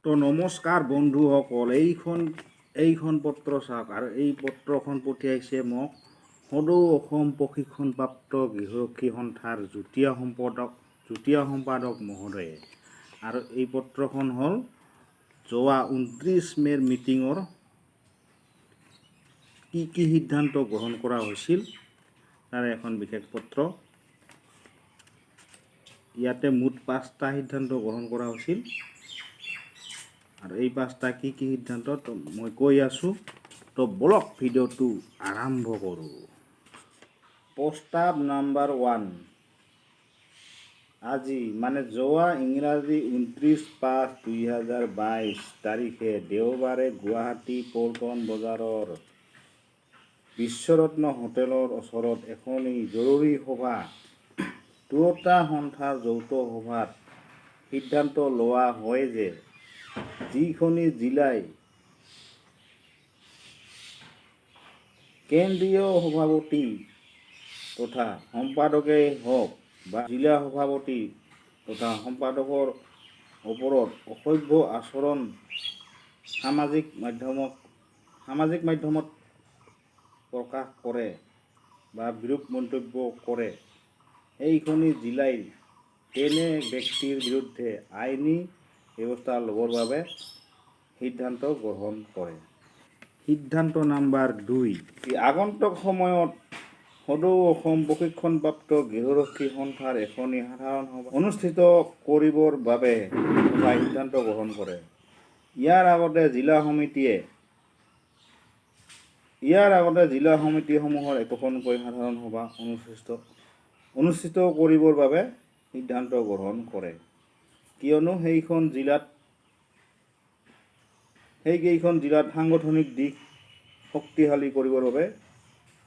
তো নমস্কাৰ বন্ধুসকল, এইখন পত্ৰ চাওক। আৰু এই পত্ৰখন পঠিয়াইছে মোক সদৌ অসম প্ৰশিক্ষণপ্ৰাপ্ত গৃহৰক্ষী সন্থাৰ যুটীয়া সম্পাদক মহোদয়ে। আৰু এই পত্ৰখন হ'ল যোৱা 29 মে'ৰ মিটিঙৰ কি কি সিদ্ধান্ত গ্ৰহণ কৰা হৈছিল, তাৰে এখন বিশেষ পত্ৰ। ইয়াতে মুঠ পাঁচটা সিদ্ধান্ত গ্ৰহণ কৰা হৈছিল। আৰু এই পাঁচটা কি কি সিদ্ধান্ত, তো মই কৈ আছোঁ। তো বলক, ভিডিঅ'টো আৰম্ভ কৰোঁ। প্ৰস্তাৱ নাম্বাৰ 1। আজি মানে যোৱা ইংৰাজী 29/5/2022 তাৰিখে দেওবাৰে গুৱাহাটী পল্টন বজাৰৰ বিশ্বৰত্ন হোটেলৰ ওচৰত এখনি জৰুৰী সভা, দুয়োটা সন্থাৰ যৌথ সভাত সিদ্ধান্ত লোৱা হয় যে যিখনি জিলাই কেন্দ্ৰীয় সভাপতি তথা সম্পাদকেই হওক বা জিলা সভাপতি তথা সম্পাদকৰ ওপৰত অসভ্য আচৰণ সামাজিক মাধ্যমত প্ৰকাশ কৰে বা বিৰূপ মন্তব্য কৰে, সেইখনি জিলাই তেনে ব্যক্তিৰ বিৰুদ্ধে আইনী ব্যৱস্থা ল'বৰ বাবে সিদ্ধান্ত গ্ৰহণ কৰে। সিদ্ধান্ত নাম্বাৰ 2। আগন্তুক সময়ত সদৌ অসম প্ৰশিক্ষণপ্ৰাপ্ত গৃহৰক্ষী সন্থাৰ এখনি সাধাৰণ সভা অনুষ্ঠিত কৰিবৰ বাবে সভাই সিদ্ধান্ত গ্ৰহণ কৰে। ইয়াৰ আগতে জিলা সমিতিসমূহৰ একোখনকৈ সাধাৰণ সভা অনুষ্ঠিত কৰিবৰ বাবে সিদ্ধান্ত গ্ৰহণ কৰে। কিয়নো সেইকেইখন জিলাত সাংগঠনিক দিশ শক্তিশালী কৰিবৰ বাবে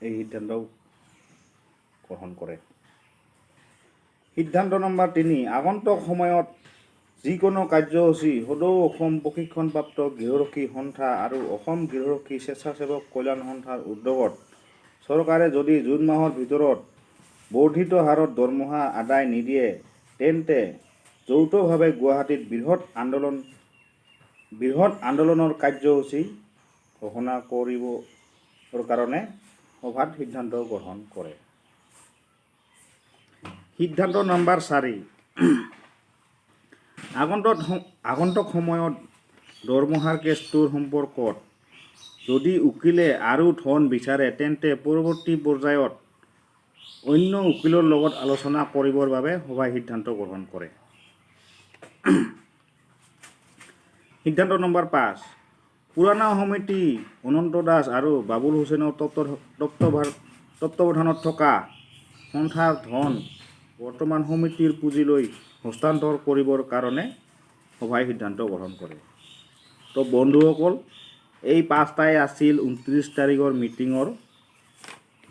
এই সিদ্ধান্ত গ্ৰহণ কৰে। সিদ্ধান্ত নম্বৰ 3। আগন্তুক সময়ত যিকোনো কাৰ্যসূচী সদৌ অসম প্ৰশিক্ষণপ্ৰাপ্ত গৃহৰক্ষী সন্থা আৰু অসম গৃহৰক্ষী স্বেচ্ছাসেৱক কল্যাণ সন্থাৰ উদ্যোগত চৰকাৰে যদি জুন মাহৰ ভিতৰত বৰ্ধিত হাৰত দৰমহা আদায় নিদিয়ে, তেন্তে যৌথভাৱে গুৱাহাটীত বৃহৎ আন্দোলনৰ কাৰ্যসূচী ঘোষণা কৰিবৰ কাৰণে সভাত সিদ্ধান্ত গ্ৰহণ কৰে। সিদ্ধান্ত নম্বৰ 4। আগন্তুক সময়ত দৰমহাৰ কেছটোৰ সম্পৰ্কত যদি উকিলে আৰু ধন বিচাৰে, তেন্তে পৰৱৰ্তী পৰ্যায়ত অন্য উকিলৰ লগত আলোচনা কৰিবৰ বাবে সভাই সিদ্ধান্ত গ্ৰহণ কৰে। সিদ্ধান্ত নম্বৰ 5। পুৰাণা সমিতি অনন্ত দাস আৰু বাবুল হুছেইনৰ তত্ত্বাৱধানত থকা সন্থাৰ ধন বৰ্তমান সমিতিৰ পুঁজিলৈ হস্তান্তৰ কৰিবৰ কাৰণে সভাই সিদ্ধান্ত গ্ৰহণ কৰে। তো বন্ধুসকল, এই পাঁচটাই আছিল 29 তাৰিখৰ মিটিঙৰ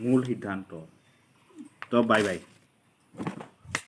মূল সিদ্ধান্ত। তো বাই বাই।